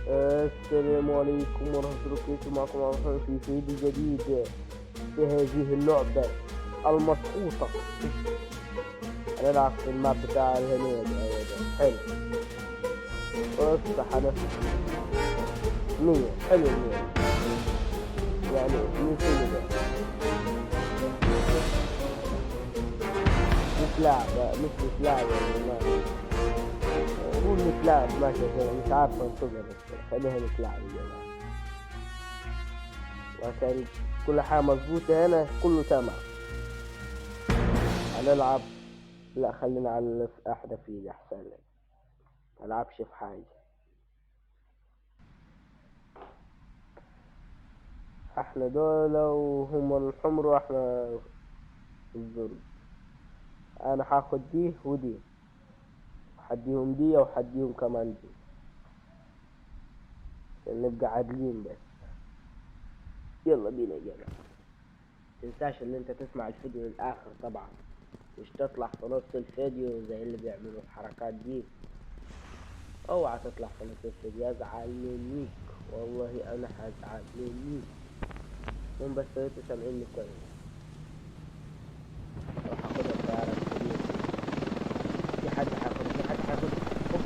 السلام عليكم ورحمة الله وبركاته. معكم عبد الرحمن في فيديو جديد في هذه اللعبة المسقوطة. هنلعب في ال map بتاع الهنود. ايوه ده حلو. بص 100 حلو، 100 يعني 200 ده مش لاعب، مش لاعب يا جماعة. قول نتلاعب ماشي، مش عارف انتظر، بس خليها نتلاعب يا جماعة. وعشان كل حاجة مظبوطة هنا كله تمام. هنلعب، لا خلينا على اللي احنا فيه احسن لنا، ملعبش في حاجة. احنا دول وهم الحمر واحنا الزرق. انا هاخد دي ودي، حديهم دي وحديهم كمان دي عشان نبقى عادلين بس. يلا بينا يا جماعة. متنساش ان انت تسمع الفيديو للاخر طبعا، مش تطلع في نص الفيديو زي اللي بيعملوا الحركات دي. اوعى تطلع في نص الفيديو، ازعل منيك والله، انا هزعل منيك. المهم بس انتوا سامعيني كويس. اروح اخدها الطيارة الكبيرة. في حد هياخدها، في حد هياخدها. اقف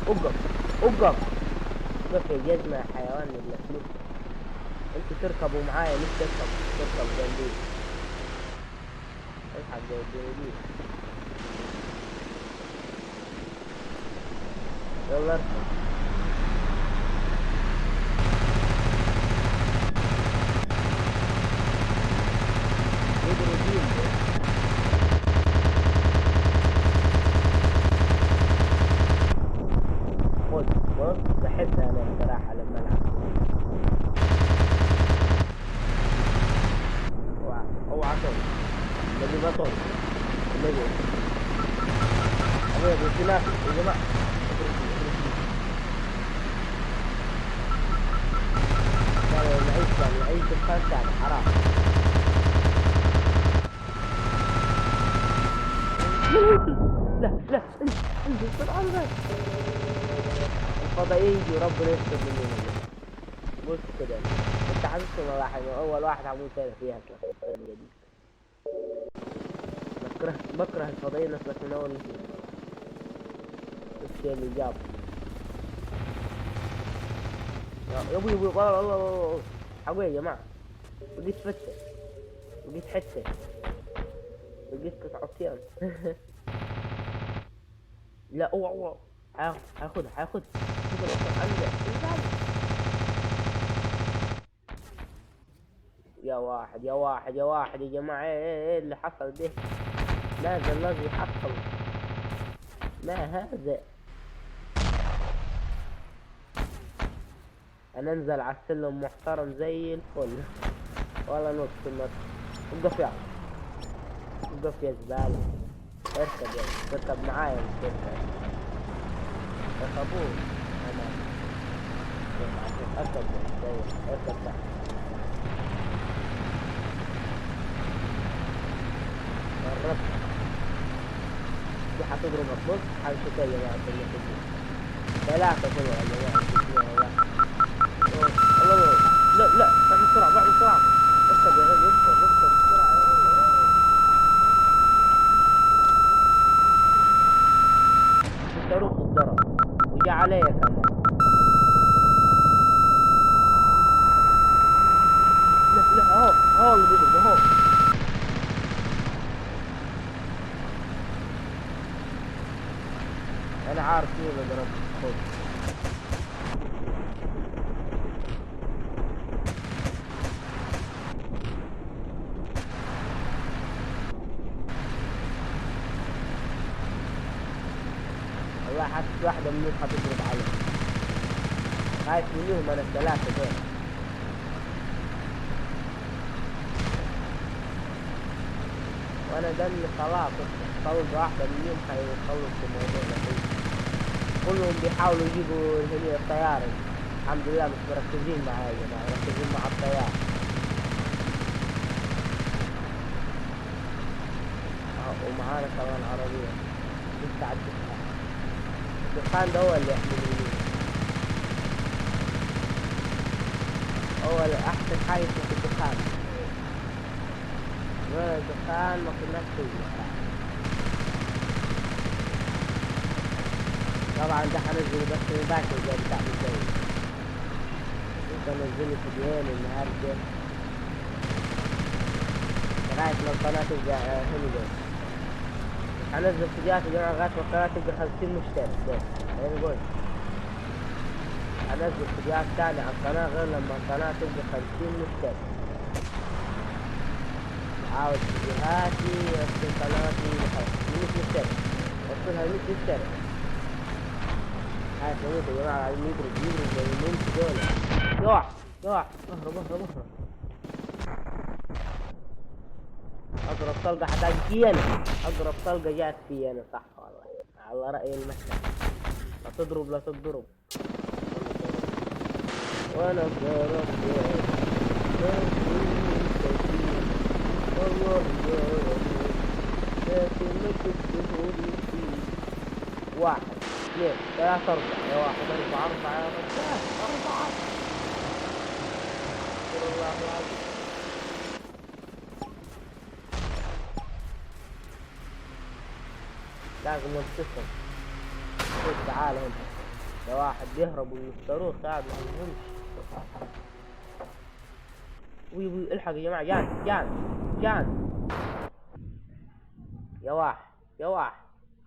اقف اقف اقف. بس يا جزمة يا حيوان اللي انتوا تركبوا معايا، مش تركب جنبي. الحق جنبي. يلا اركب. يجروا بيهم. خد بص، بحب انا الصراحة لما العب. اوعى اوعى طول النبي، ما طول النبي. ابويا في ناس يا جماعة. لا نعيش ثاني، نعيش دخان ثاني حرام. لا لا انزل بسرعة. الفضائيين يجوا ربنا يستر منهم. بص كده انت حاسس واحد اول واحد هموت انا فيها اصلا. بكره الفضائيين اصلا من اول الشيء اللي جاب. يا ابوي ابوي والله والله والله حقوي يا جماعة. لقيت فتة، لقيت حتة، لقيت قطعتين. لا اوعى اوعى، هاخدها هاخدها. يا واحد يا واحد يا واحد يا جماعة، ايه اللي حصل ده؟ ماذا الذي حصل؟ ما هذا؟ انا انزل على السلم محترم زي الفل ولا نص النص. اقف يا اقف يا زبالة، اركب يا اركب معايا، مش تركب. اركبوه انا اركب اركب تحت. قربت دي حتضربك. بص حاجة يا جماعة، ثلاثة طلعوا يا جماعة. الله لا لا بعد بسرعة بعد بسرعة. اركب يا غبي، اركب اركب بسرعة. الصاروخ اتضرب وجا عليا كمان. لا لا اهو اهو اللي بيضرب اهو. انا عارف مين اللي ضرب. خد والله حاسس واحدة منهم حتضرب عليه. خايف منهم انا الثلاثة دول. وانا دمي خلاص، طلق واحدة منهم حيخلص الموضوع ده كله. كلهم بيحاولوا يجيبوا الهنية الطيارة. الحمد لله مش مركزين معايا يا جماعة، مركزين مع الطيارة. ومعانا كمان عربية لسه على الدخان. الدخان ده هو اللي يحمي مني. هو احسن حاجة في الدخان، لولا الدخان ما كناش فيه. طبعا ده هنزله بس مباشر زي بتاع الجو. انت نزلي فيديوهين النهارده لغاية ما القناة تبقى هنا جاي. هنزل فيديوهات يا جماعة لغاية ما القناة تبقى 50 مشترك بس. خليني اقول هنزل فيديوهات تانية على القناة غير لما القناة تبقى 50 مشترك. عاوز فيديوهاتي وصل قناتي ل 100 مشترك، وصلها 100 مشترك. هاي يا جماعة عايزين يضرب يضرب زي ما دول. يقع يقع، اهرب اهرب اهرب. اضرب طلقة حتجي انا، اضرب طلقة جات في انا صح والله، على رأي المثل لا تضرب لا تضرب. وانا ضربت والله ضربت لكن ما شفتهولي فيه. 1 2 3 4 يا 1 4 4 يا رجال 4. استغفر الله العظيم. لازم ننتصر. خد تعال هنا، ده واحد بيهرب من الصاروخ قاعد ما يهمش. وي وي الحق يا جماعة، جان جان جان. يا واحد يا واحد،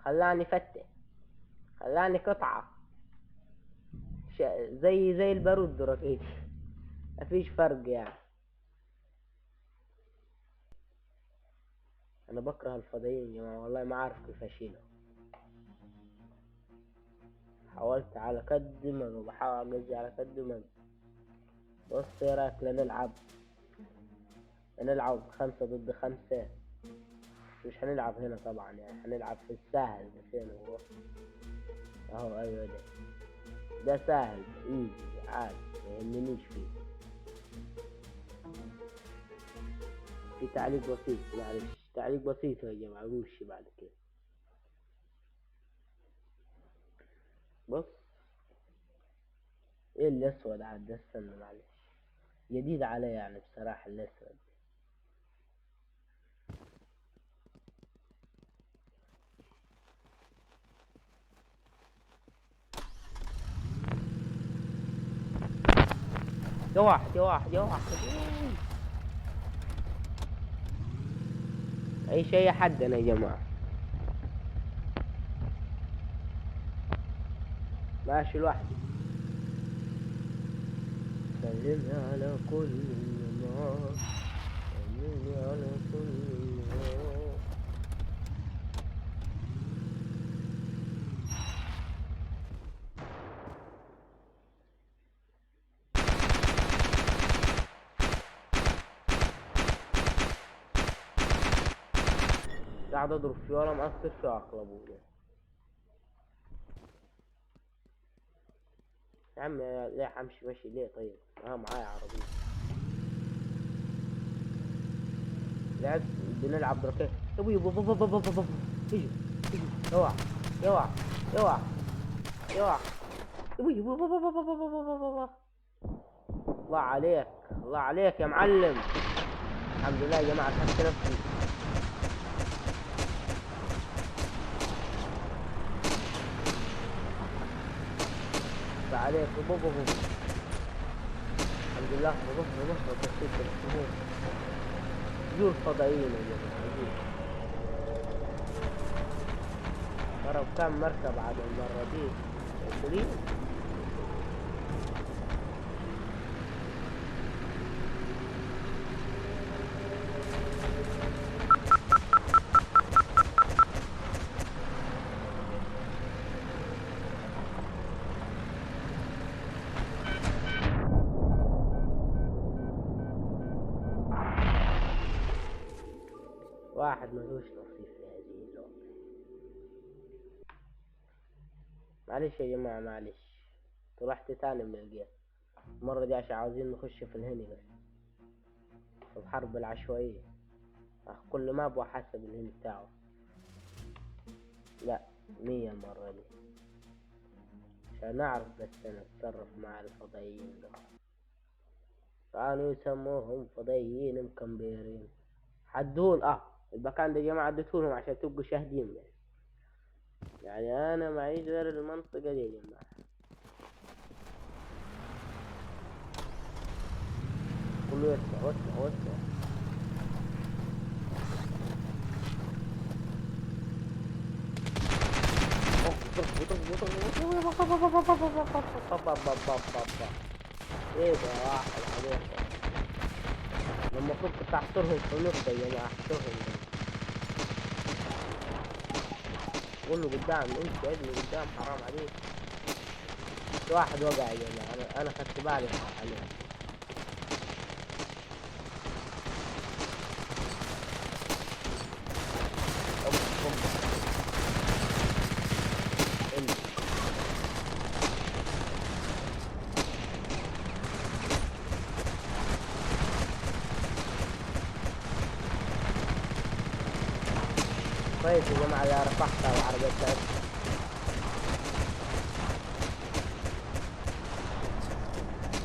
خلاني فتة، خلاني قطعة زي البارود دراكيتي، مفيش فرق يعني. انا بكره الفضائيين يا جماعة والله، ما عارف كيف اشيله. حاولت على قد ما بحاول، قصدي على قد ما. بص ايه رايك لا نلعب، نلعب 5 ضد 5؟ مش هنلعب هنا طبعا يعني، هنلعب في الساهل. ده فين هو؟ اهو ايوه ده ساهل ايزي عادي ما يهمنيش فيه. في تعليق بسيط معلش، تعليق بسيط يا جماعة وامشي بعد كده. بص ايه الاسود عاد ده، استنى معلش جديد عليا يعني بصراحة الاسود. يا واحد يا واحد يا واحد، اي شيء حد انا يا جماعة ماشي لوحدي. سلمي على كل اللي معاك، سلمي على كل اللي معاك. قاعد اضرب فيه ولا مقصر في عقل ابويا يا عم. ليه همشي ماشي ليه؟ طيب معايا عربية. لعب بنلعب دركات. ابوي بابا بابا بابا بابا اجي اجي اوعى اوعى اوعى اوعى. ابوي بابا بابا بابا بابا بابا. الله عليك الله عليك يا معلم. الحمد لله يا جماعة لحقت نفسي. عليك بابا بابا. الحمد لله بابا بابا. بس زور فضائيين يا جماعة، زور. ضرب كم مركب عاد المرة دي؟ 20. واحد ملوش نصيب في هذه اللعبة. معلش يا جماعة معلش، طلعت تاني من الجيم المرة دي عشان عاوزين نخش في الهني بس، في الحرب العشوائية. كل ما ابغى حسب الهني بتاعه. لا 100 المرة دي عشان نعرف بس انا اتصرف مع الفضائيين ده. كانوا يسموهم فضائيين مكمبيرين. حدون المكان ده يا جماعة اديتهولهم عشان تبقوا شاهدين بس. يعني انا معيش غير المنطقة دي يا جماعة. كله يطلع واطلع واطلع. ايه ده واحد عليكم. المفروض كنت احصرهم في النص يا جماعة، احصرهم. قول له قدام، امشي يا ابني قدام، حرام عليك. في واحد وقع يا جماعة، انا خدت بالي عليه. كويس يا جماعة يا رفعتها العربية بتاعتنا.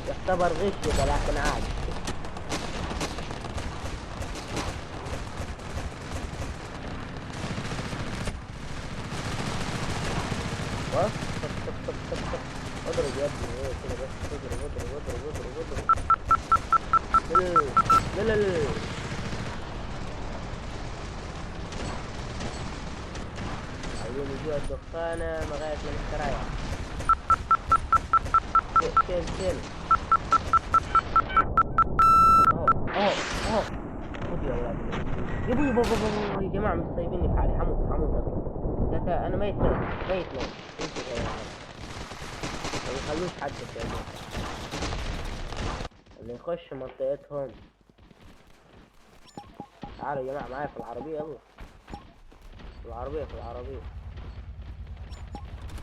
يعتبر غش ده لكن عادي. بس طب طب طب طب طب اضرب يا ابني، ايه كده بس، اضرب اضرب اضرب اضرب اضرب. لا لا لا لا، عايزين يجوا الدخانة لغاية ما نستريح. شيل شيل. اهو اهو اهو، خد يا ولاد. يبو يبو يبو يا جماعة مش سايبيني في حالي، حموت حموت اصلا. انا ميت ميت ميت ميت. انتوا يا جماعة ما يخلوش حد في اللي يخش منطقتهم. تعالوا يا جماعة معايا في العربية، يلا في العربية في العربية.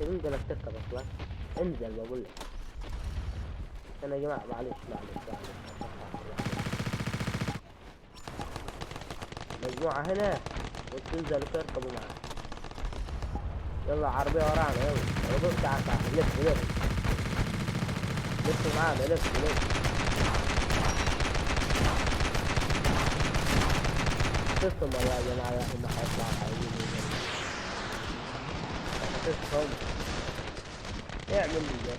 انزل تركب اصلا، انزل بقول لك. انا يا جماعة معلش معلش معلش، مجموعة هنا وتنزلوا تركبوا معانا. يلا عربية ورانا، يلا يلا تعال تعال، لف لف لف معانا، لف لف. حسسهم والله يا جماعة هم حيطلعوا حيجيبوا. حسسهم اعمل لي ده.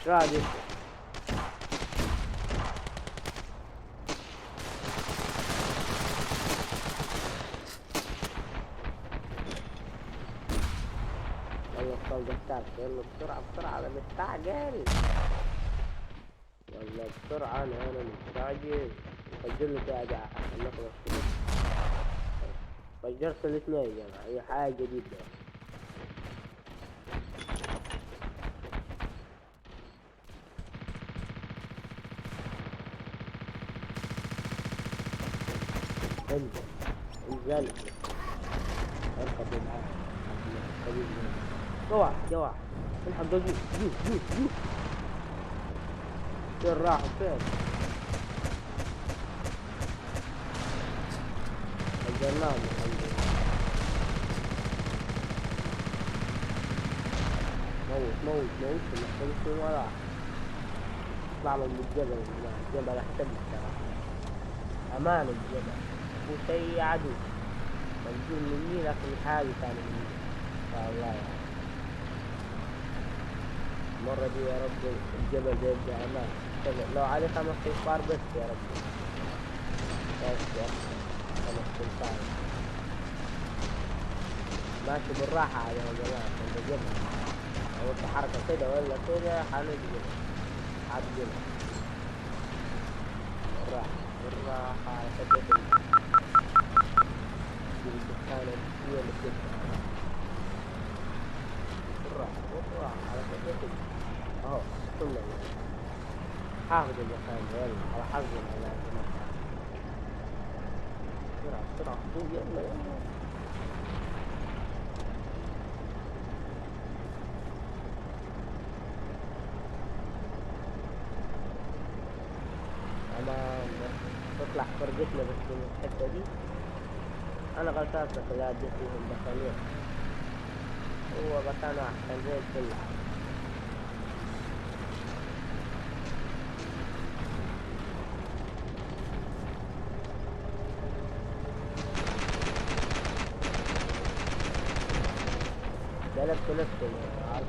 مش راضي يطلع. يلا الطلقة الثالثة، يلا بسرعة بسرعة، أنا مستعجل. يلا بسرعة، أنا مستعجل. فجر لي كده عشان نخلص كده. فجرت الاثنين يا جماعة، هي حاجة جديدة. انزل انزل، اركبوا معايا. جوا جوا، الحق جو جو جو جو. فين راحوا فين؟ فجرناهم الحمد لله. موت موت موت، ما حصلش ولا واحد. اطلع لهم بالجبل يا جماعة، الجبل احسن الصراحة، امان الجبل. مو شيء عدو موجود مني، لكن حاجة ثانية مني ان شاء الله. يعني المرة دي يا رب الجبل ده يبقى امان. لو عليه 5 انفار بس يا رب، بس يا رب 5 انفار. ماشي بالراحة على يا جماعة عشان ده جبل. لو في حركة كده ولا كده حنجبل حتجبل. بالراحة بالراحة على كده. الدخانة هي اللي بتبقى. بالراحة بالراحة على كده. اهو وصلنا. هاخد الدخان ده، يلا على حظنا يا جماعة. بسرعة بسرعة خدوه، يلا يلا. نطلع فرقتنا بس من الحتة دي. انا غلطان في اديت لهم مكانين، هو مكانه احسن زي الفل. ده لبس نفسه عارف.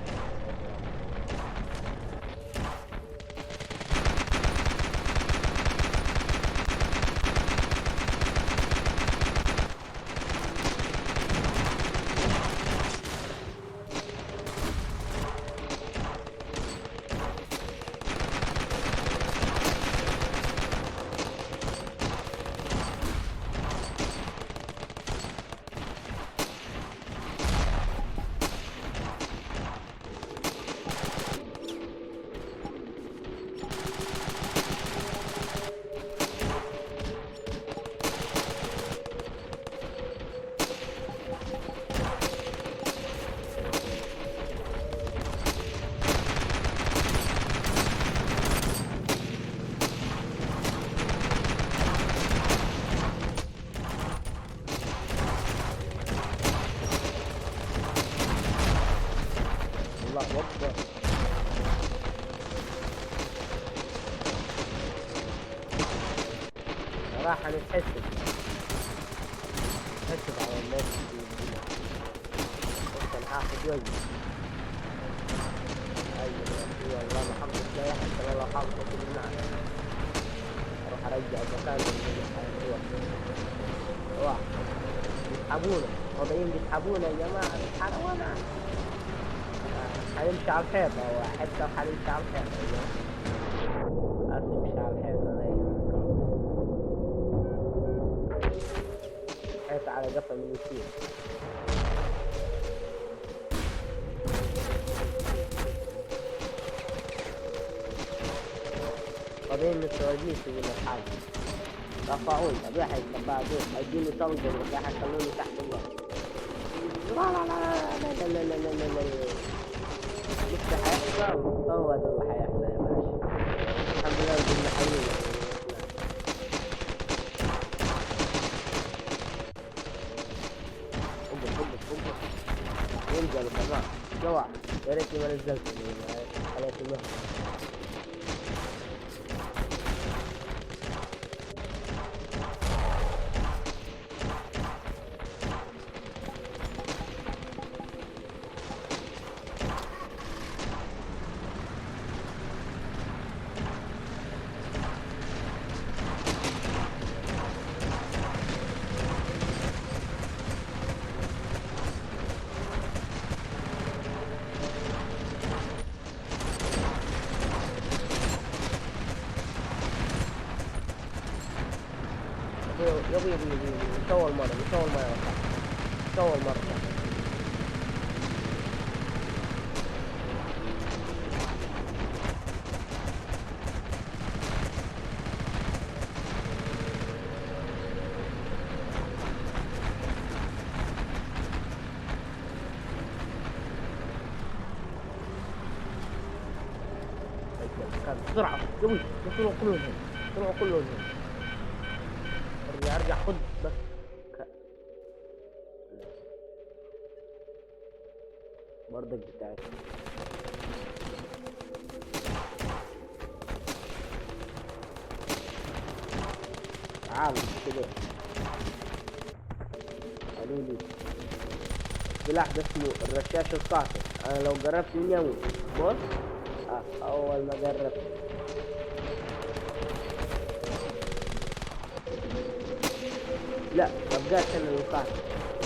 الله أكبر. صراحة نتحسب نتحسب على الناس اللي بس أنا هاخد وزني. أيوة والله ما حافظ لا يحس ولا لو حافظ بالنعم. أروح أرجع المكان اللي هو بيسحبونا، وضعين بيسحبونا يا جماعة، بيسحبونا. حنمشي على الحيطة، وحتى حنمشي على الحيطة يا جماعة. أمشي على الحيطة أنا يا جماعة. الحيطة على قفا من يسير. طبيعي من السعوديين يسوون الحاجة. رفعوني طبيعي حيتبعدوني، حيديني طلقة ولا حيخلوني تحت الأرض. لا لا لا لا لا لا لا لا لا لا. لسه حيحصل، هو ده اللي حيحصل يا باشا. الحمد لله كنا حيين. اقف اقف اقف. ينزلوا كمان جوع. يا ريتني ما نزلت، خليت المهر. يبي يبي يبي مش أول مرة، مش أول مرة، مش أول مرة. بسرعة يبي طلعوا كلهم، طلعوا كلهم. ارجع ارجع خد بس. برضك بتاعتي. تعال كده. قالوا لي السلاح ده اسمه الرشاش القاتل، انا لو جربت مني اموت. بص اول ما جربت لا ما بقاش انا القاتل.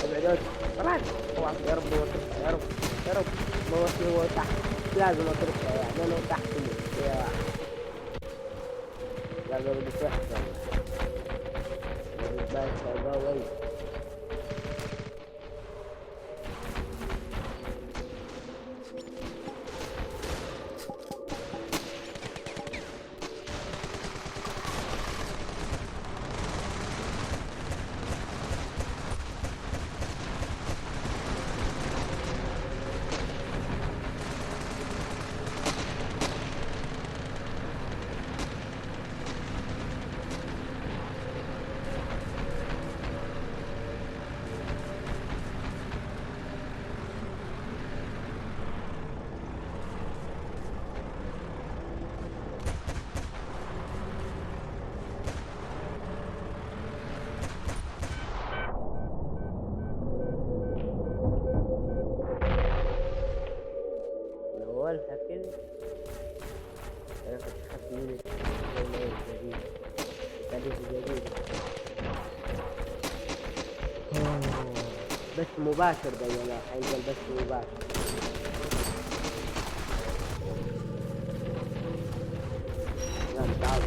ابعد طلعت. اوعى يا رب ما ترفع، يا رب يا رب ما وصل هو تحت، لازم اتركها يعني انا تحت يا لازم بدي احسن. بس بث مباشر ده يا جماعة، حينزل بث مباشر. لا مش عاوز،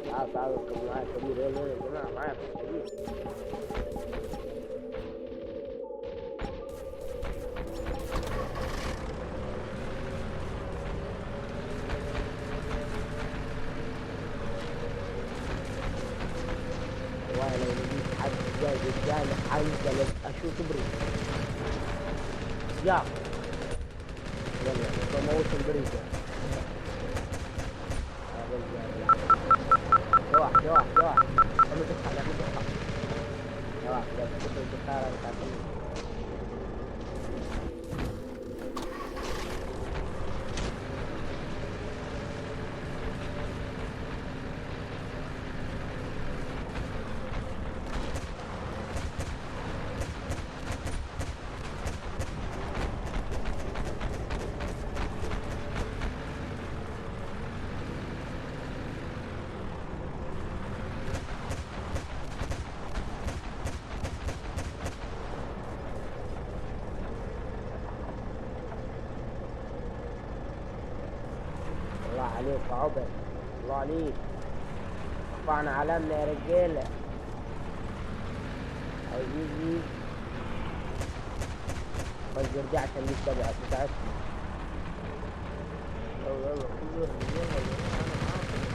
تعال تعال اركب معايا كبير. يلا يا جماعة معايا كبير. والله لو لقيت حد جاي قدامي حنزل اشوط بريد. يا يلا بموتهم بريد. واحد واحد واحد اعمل دخان، اعمل دخان. يا واحد لو تدخل الدخان بتاعتي. الله عليك يا عبد، الله عليك، رفعنا علامنا يا رجاله. عايزين فجر دي عشان دي تبعت بتاعتنا. يلا يلا كله يلا يا جماعة، انا معاكم.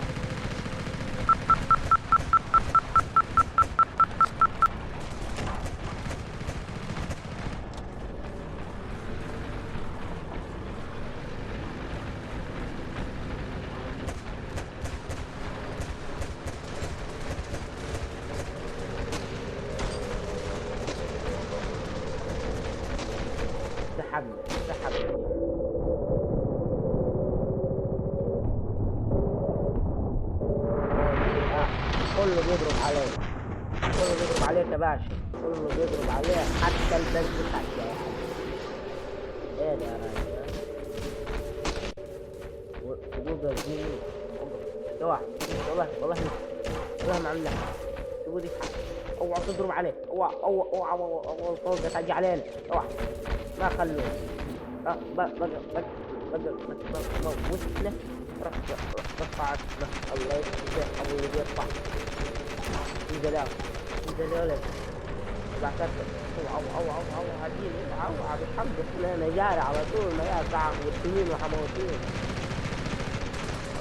سحبنا سحبنا. كله بيضرب عليك، كله بيضرب عليك يا باشا، كله بيضرب عليك حتى البنك بتاعك يا حاج. ايه ده يا راجل؟ وجوجل دي واحد. والله والله والله ما عملنا حاجة. سيبوا دي حاجة. اوعى تضرب عليه، اوعى اوعى اوعى اوعى الفوق تجي علينا، اوعى. ما خلوه. بقى بقى بقى بقى موتنا. رفعت الله يخليك ابو اللي بيرفع. انزل يلا انزل يا ولد. بعتك اوعى اوعى اوعى اوعى هديني اوعى اوعى بالحمد لله انا جاري على طول ما يقطع والسنين وحموتين.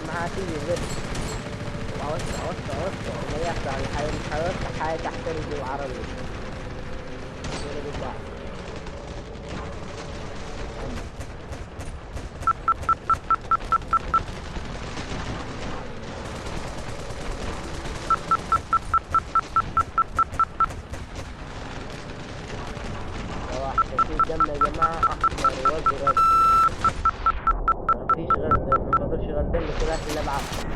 معاه تيجي بس. اوعى وسع وسع وسع ما يقطع الحياة، مش هيوسع حياة تحت رجلي العربية. دم يا جماعة أحمر وأزرق، مفيش غير دم، مفضلش غير دم ثلاثي اللي بعرفه.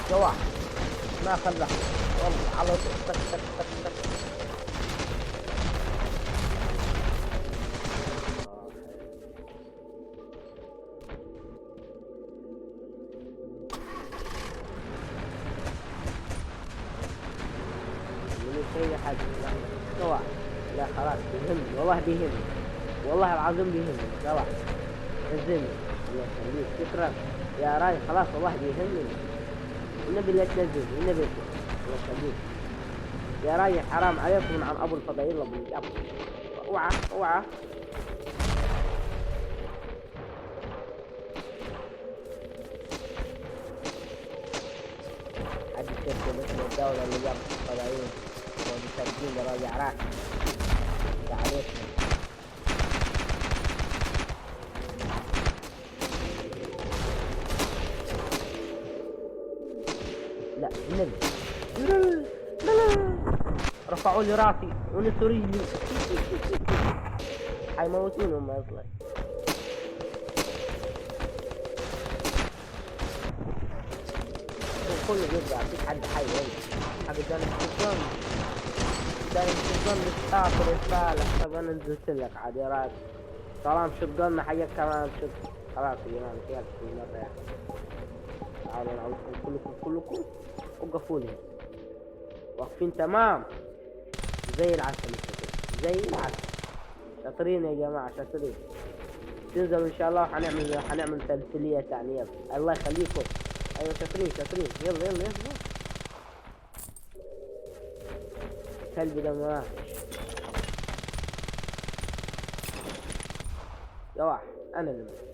جواح ما خلى والله على طول تك تك تك تك. اي حاجة لا لا خلاص بيهمني والله، بيهمني والله العظيم بيهمني. سواء نزلني الله يخليك، شكرا يا راي. خلاص والله بيهمني، النبي لا تنزلني، النبي الله يخليك يا راي، حرام عليكم من عن ابو الفضائل ابو الاب. اوعى اوعى حد يشوف مثل الدولة اللي جابت الفضائيين وبيسجل راجع راك عليك. لا النبي لا لا رفعوا لي راسي ونسوا رجلي، حيموتوني هم اصلا. كله بيرجع مفيش حد حي هنا. حق اداني الشيطان، اداني الشيطان بتاعته رسالة. طب انا نزلت لك عاد يا راجل، طالما شطقنا حاجة كمان شط. خلاص يا جماعة مش كل مرة يعني. تعالوا انا عاوزكم كلكم كلكم وقفوا لي واقفين تمام زي العسل كده، زي العسل. شاطرين يا جماعة شاطرين. تنزلوا ان شاء الله وحنعمل تمثيلية ثانية. الله يخليكم. ايوه شاطرين شاطرين. يلا يلا يلا. الكلب ده ما يا واحد انا اللي مات.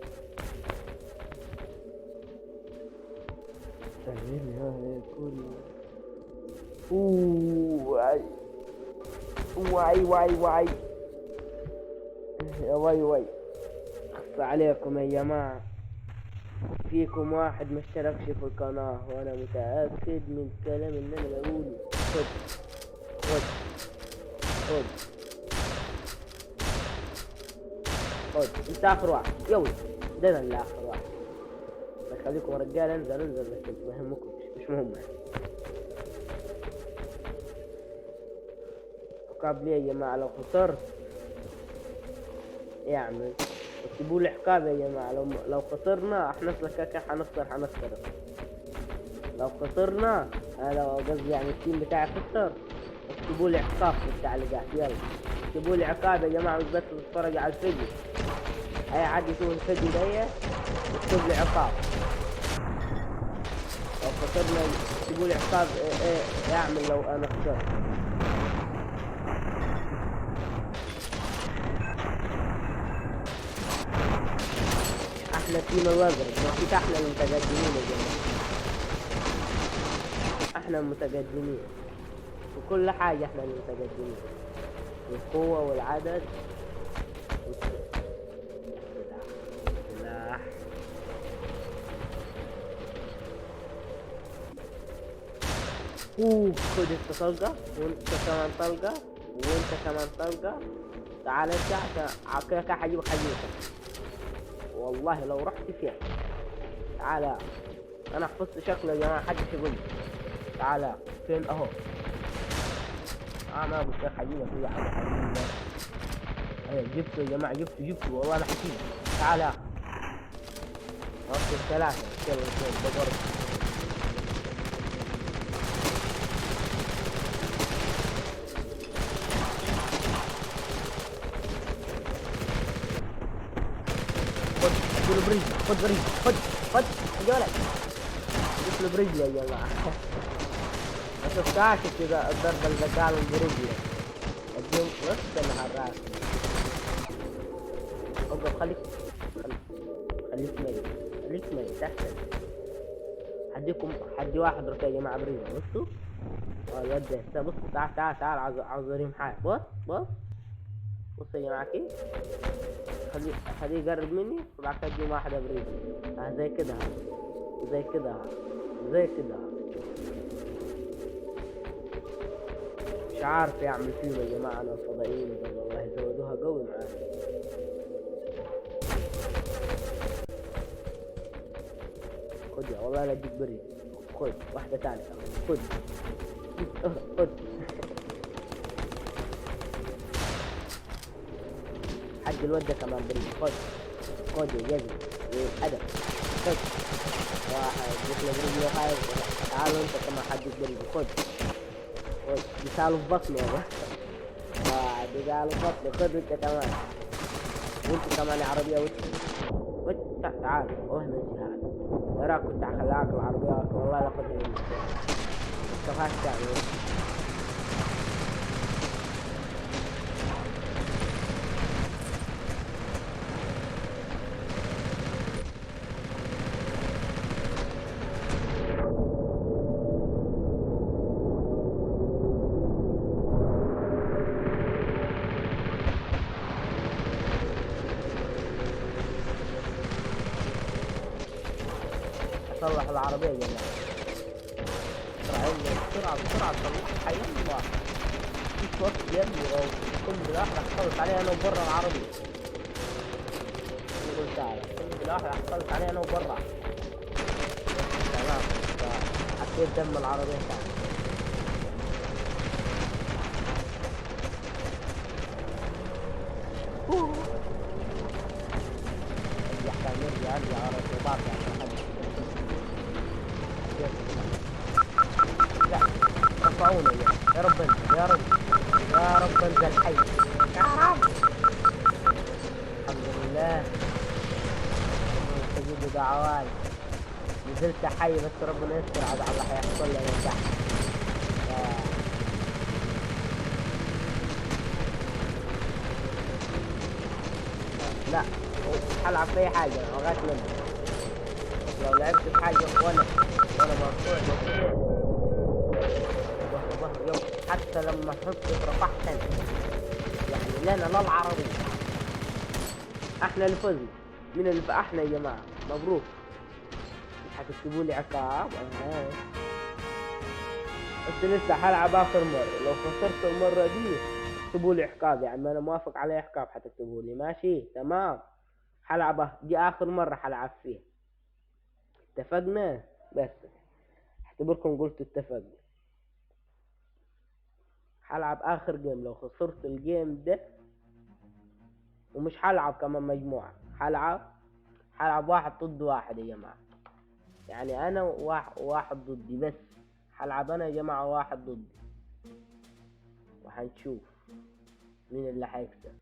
واي واي واي يا واي واي. اخص عليكم يا جماعة، فيكم واحد ما اشتركش في القناة وانا متأكد من الكلام اللي انا بقوله. خد خد خد خد، انت اخر واحد. يلا ده انا اللي اخر واحد. الله يخليكم يا رجال، انزل انزل بس انتوا ما يهمكمش، مش مهم يعني. عقاب ليه يا جماعة لو خسرت اعمل اكتبوا لي عقاب يا جماعة. لو خسرنا احنا اصلا كاكا حنخسر حنخسر. لو خسرنا انا قصدي يعني ال team بتاعي خسر، اكتبوا لي عقاب في التعليقات. يلا اكتبوا لي عقاب يا جماعة، مش بس تتفرجوا على الفيديو، اي حد يشوف الفيديو ده اكتب لي عقاب. لو خسرنا اكتبوا لي عقاب ايه اعمل لو انا خسرت. احنا team الازرق، بس احنا المتقدمين يا جماعة، احنا المتقدمين في كل حاجة، احنا المتقدمين القوة والعدد والسلاح. خد انت طلقة وانت كمان طلقة وانت كمان طلقة. تعال انت عشان كده كده هجيبك هجيبك والله لو رحت فيها. تعالى انا حفظت شكله يا جماعة، محدش يقول لي. تعالى فين اهو. ما قلت لك هجيبك يا عم حبيبي. ايوه جبته يا جماعة، جبته جبته والله انا حكيم. تعالى وصل 3. يلا يلا بضرب. خد برجلي خد برجلي خد خد يا ولد. جبت له برجلي يا جماعة. ما شفتهاش كده الضربة اللي قالوا برجلي. اديهم نص اللي على الراس. اقف خليك خليك ميت خليك ميت احسن. هديكم حدي واحد ركع يا جماعة برجلي. بصوا الواد ده بص، تعال تعال تعال، عاوز اوريهم حاجة. بص بص بص يا جماعة كيف خليه يقرب مني وبعد كده اديهم واحدة برجلي. زي كده زي كده زي كده. مش عارف يعمل فيهم يا جماعة انا الفضائيين دول، والله يزودوها قوي معانا. خد يا والله لا اديك برجلي. خد واحدة ثانية. خد خد حد الواد ده كمان برجلي. خد خد يا جزم الادب. خد واحد دخل برجلي وخايف. تعالوا انت كمان حد برجلي. خد خد بيسالوا في بطنه والله. واحد بيسالوا في بطنه. خد انت كمان وانت كمان يا عربية. وانت تعال والله ما انت هذا يا راك كنت خلاك العربية والله لا خذها منك. كفاك تعمل. صلح العربية يا جماعة بسرعة بسرعة بسرعة صلحها. يلا مفيش وقت يا ابني، كل واحدة هخلص عليها انا وبره العربية. نقول تعالى كل واحدة هخلص عليها انا وبره. تمام حطيت دم العربية تعالى. ارجع تاني ارجع ارجع ارجع ورا بعض عشان محدش. لا رفعونا يا رب، انزل يا رب، يا رب انزل حي يا رب. الحمد لله ربنا يستجيب دعواتي، نزلت حي بس ربنا يستر على اللي هيحصل لي انا تحت. لا هلعب في اي حاجة لغاية ما لو لعبت في حاجة وانا مرفوع يوم حتى لما حطيت رفعت انا يعني لنا لا العربية احنا اللي فزنا. مين اللي احنا يا جماعة؟ مبروك. مش هتكتبوا لي عقاب؟ بس لسه هلعب اخر مرة، لو خسرت المرة دي اكتبوا لي عقاب يا عم، انا موافق على عقاب هتكتبوا لي ماشي تمام. هلعبها دي اخر مرة هلعب فيها، اتفقنا؟ بس اعتبركم قلت اتفقنا. هلعب اخر game، لو خسرت ال game ده ومش هلعب كمان مجموعة، هلعب واحد ضد واحد يا جماعة، يعني انا واحد ضدي بس، هلعب انا يا جماعة واحد ضدي وهنشوف مين اللي هيكسب.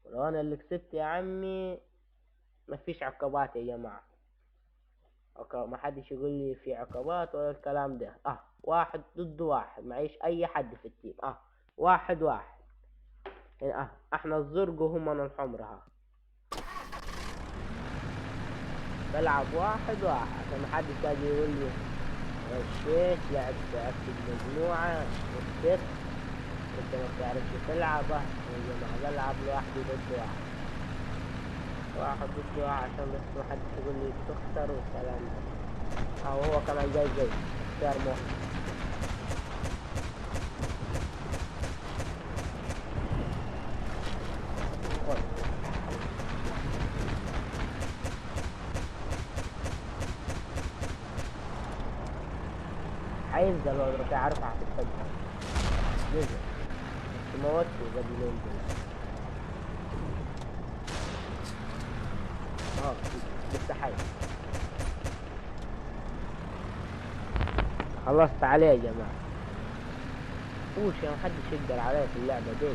ولو انا اللي كسبت يا عمي مفيش عقبات يا جماعة، ما حدش يقول لي في عقبات ولا الكلام ده. واحد ضد واحد، معيش اي حد في ال team. واحد واحد يعني. احنا الزرق وهم انا الحمر. ها بلعب واحد واحد عشان ما حدش يجي يقول لي غشيت، لعبت بمجموعة وكسبت انت ما بتعرفش تلعب. يا جماعة بلعب لوحدي ضد واحد، واحد ضد واحد عشان بس ما حدش يقول لي بتخسر والكلام ده. وهو كمان جاي زي اختيار موحد. هينزل هو عارف هتتفجر، نزل بس موته قبل ما ينزل. لسه حي. خلصت عليه يا جماعة. وش يا محدش يقدر عليه في اللعبة دي،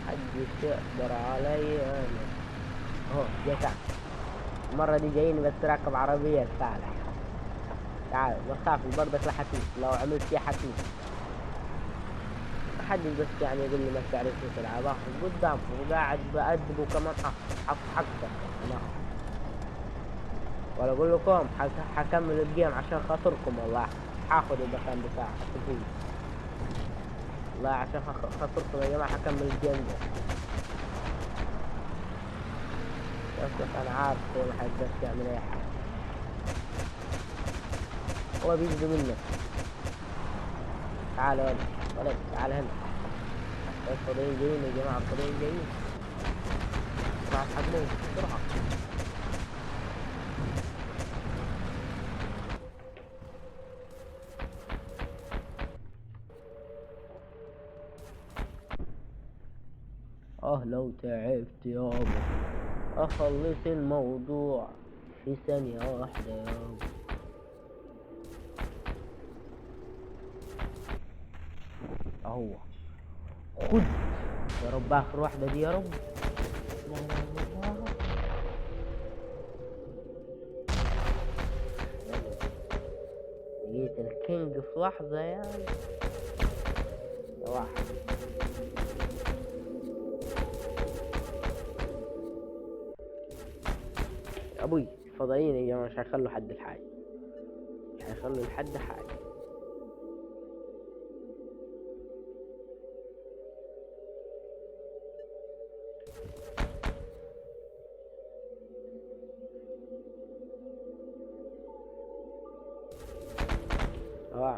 محدش يقدر علي انا. اهو جا تحت المرة دي، جايين بس راكب عربية الفالح. تعال ما تخافش برضك لا حتموت، لو عملت فيها حتموت. محدش بس يعني يقول لي ما تعرفش تلعب. اخذ قدامكم وقاعد بأدبه كمان. حقك انا ولا اقول لكم حكمل الجيم عشان خاطركم والله. حاخذ المكان بتاعي حسبوني والله عشان خاطركم يا جماعة حكمل الجيم ده. بس انا عارف هو ما حيقدرش يعمل اي حاجة، هو بيجري منك. تعال يا ولد، ولد تعال هنا. الفضائيين جايين يا جماعة، الفضائيين جايين. بسرعة الحقوني بسرعة. لو تعبت يابا اخلص الموضوع في ثانية واحدة يابا. اهو خد يا رب اخر واحدة دي يا رب. لا لا لا لقيت الكينج في لحظة يعني. يا واحد ابوي فضائيين يا جماعة، مش هيخلوا حد الحاجة، مش هيخلوا لحد حاجة.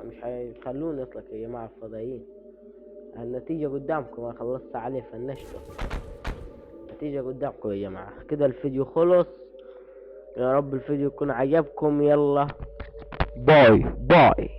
مش هيخلوني اطلق يا جماعة الفضائيين. النتيجة قدامكم، انا خلصت عليه فنشته. النتيجة قدامكم يا جماعة. كده الفيديو خلص، يا رب الفيديو يكون عجبكم. يلا باي باي.